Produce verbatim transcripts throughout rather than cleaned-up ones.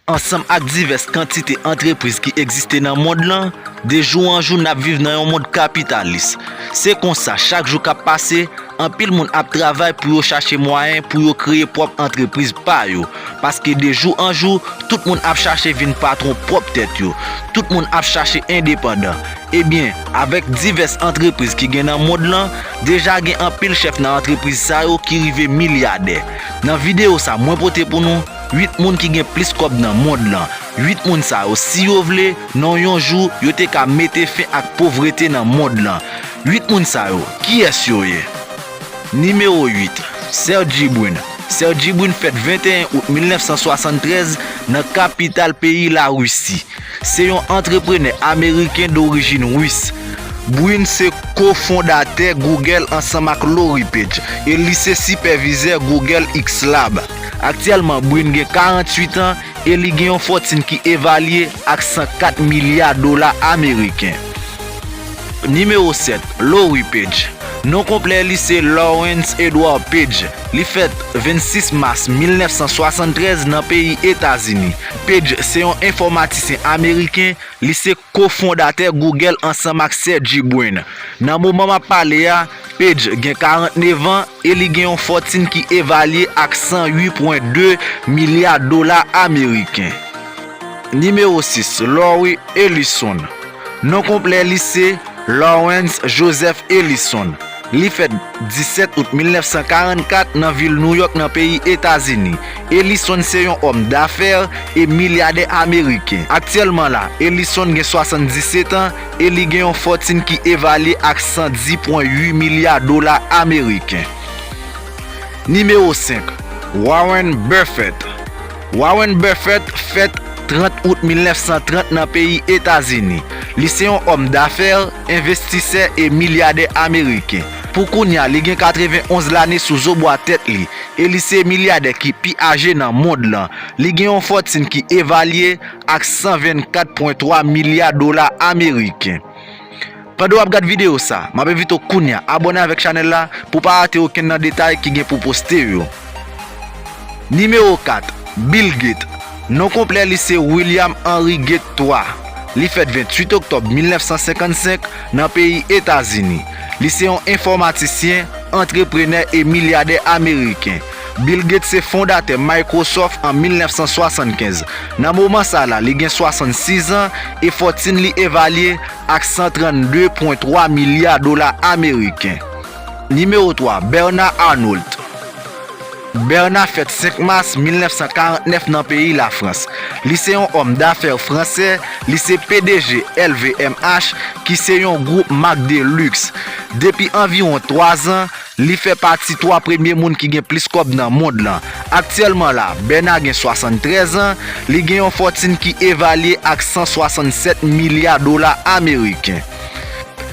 Ansanm ak divès kantite antrepriz ki egziste nan mond lan, de jou an jou n ap viv nan yon mond kapitalis. Se konsa, chak jou k ap pase, anpil moun ap travay pou yo chache mwayen pou yo kreye pwòp antrepriz pa yo. Paske de jou an jou, tout moun ap chache vin patwon pwòp tèt yo. Tout moun ap chache endepandan. Ebyen, avèk divès antrepriz ki gen nan mond lan, deja gen anpil chèf nan antrepriz sa yo ki rive milyadè. Nan videyo sa, mwen pote pou nou uit moun ki gen plis kòb nan mond lan. Uit moun sa yo, si yo vle, nan yon jou, yo te ka mete fen ak povrete nan mond lan. Uit moun sa yo, kiyès yo ye? Nimewo uit, Sergey Brin. Sergey Brin fèt venteyen out mil nèf san swasanntrèz nan kapital peyi Larisi. Se yon antreprenè ameriken dorijin ris. Brin se kofondatè Google ansanm ak Larry Page, e li se sipèvizè Google X Lab. Aktyèlman, Brin gen karanntuit an e li gen yon fòtin ki evalye ak san kat milya dola ameriken. Nimewo sèt, Larry Page. Non konplè li se Lawrence Edward Page. Li fèt vennsis mas mil nèf san swasanntrèz nan peyi Etazini. Page se yon enfòmatisyen ameriken, li se kofondatè Google ansanm ak Sergey Brin. Nan moman m ap pale a, Page gen karantnèf an e li gen yon fòtin ki evalye ak san uit pwen de milya dola ameriken. Nimewo sis, Larry Ellison. Non konplè li se Lawrence Joseph Ellison. Li fèt disèt out mil nèf san karannkat nan vil New York nan peyi Etazini. Ellison se yon òm dafè e milyadè ameriken. Aktyèlman la, Ellison gen swasanndisèt an e li gen yon fòtin ki evalye ak san dis pwen uit milya dola ameriken. Nimewo senk, Warren Buffett. Warren Buffett fèt trant out mil nèf san trant nan peyi Etazini. Li se yon òm dafè, envestisè e milyadè ameriken. Pou kounye a, li gen katrevenonz lane sou zo bwa tèt li e li se milyadè ki pi aje nan mond lan. Li gen yon fòtin ki evalye ak san vennkat pwen twa milya dola ameriken. Pandan w ap gad videyo sa, m ap envite w kounye a abòne avèk chanèl la pou w pa rate okenn nan detay ki gen pou poste yo. Nimewo kat, Bill Gates. Non konplè li se William Henry Gates twa. Li fèt venntuit oktòb mil nèf san senkannsenk nan peyi Etazini. Li se yon enfòmatisyen, antreprenè e milyadè ameriken. Bill Gates se fondatè Microsoft an mil nèf san swasannkenz. Nan moman sa la, li gen swasannsis an e fòtin li evalye ak san trannde pwen twa milya dola ameriken. Nimewo twa, Bernard Arnault. Bernard fèt senk mas mil nèf san karantnèf nan peyi Lafrans. Li se yon òm dafè fransè, li se P D G L V M H, ki se yon gwoup mak de luks. Depi anviwon twa zan, li fè pati twa premye moun ki gen plis kòb nan mond lan. Aktyèlman la, Bernard gen swasanntrèz an, li gen yon fòtin ki evalye ak san swasannsèt milya dola ameriken.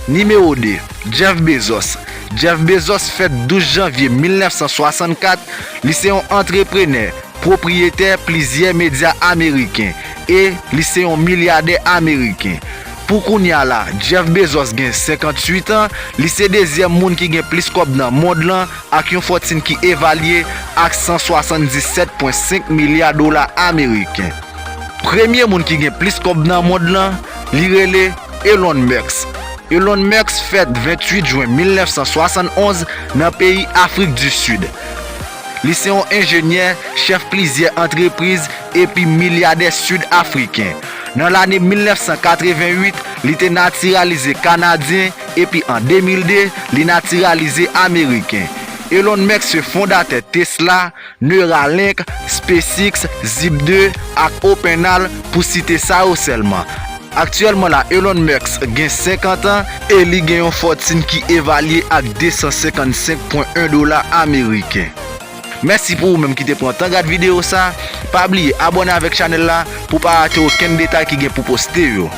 Nimewo de, Jeff Bezos. Jeff Bezos fèt douz janvye mil nèf san swasannkat, li se yon antreprenè, pwopriyetè plizyè medya ameriken, e li se yon milyadè ameriken. Pou kounye a la, Jeff Bezos gen senkantuit an, li se dezyèm moun ki gen plis kòb nan mond lan ak yon fòtin ki evalye ak san swasanndisèt pwen senk milya dola ameriken. Premye moun ki gen plis kòb nan mond lan, li rele Elon Musk. Elon Musk fèt venntuit jen mil nèf san swasannonz nan peyi Afrik di Sid. Li se yon enjenyè, chèf plizyè antrepriz epi milyadè sid-afriken. Nan lane mil nèf san katreventuit, li te natiralize kanadyen epi an de mil de, li natiralize ameriken. Elon Musk se fondatè Tesla, Neuralink, SpaceX, Zip de ak OpenAI, pou site sa yo sèlman. Aktyèlman la, Elon Musk gen senkant an e li gen yon fòtin ki evalye ak de san senkannsenk pwen en dola ameriken. Mèsi pou ou menm ki te pran tan gad videyo sa. Pa bliye abòne avèk chanèl la pou pa rate okenn detay ki gen pou poste yo.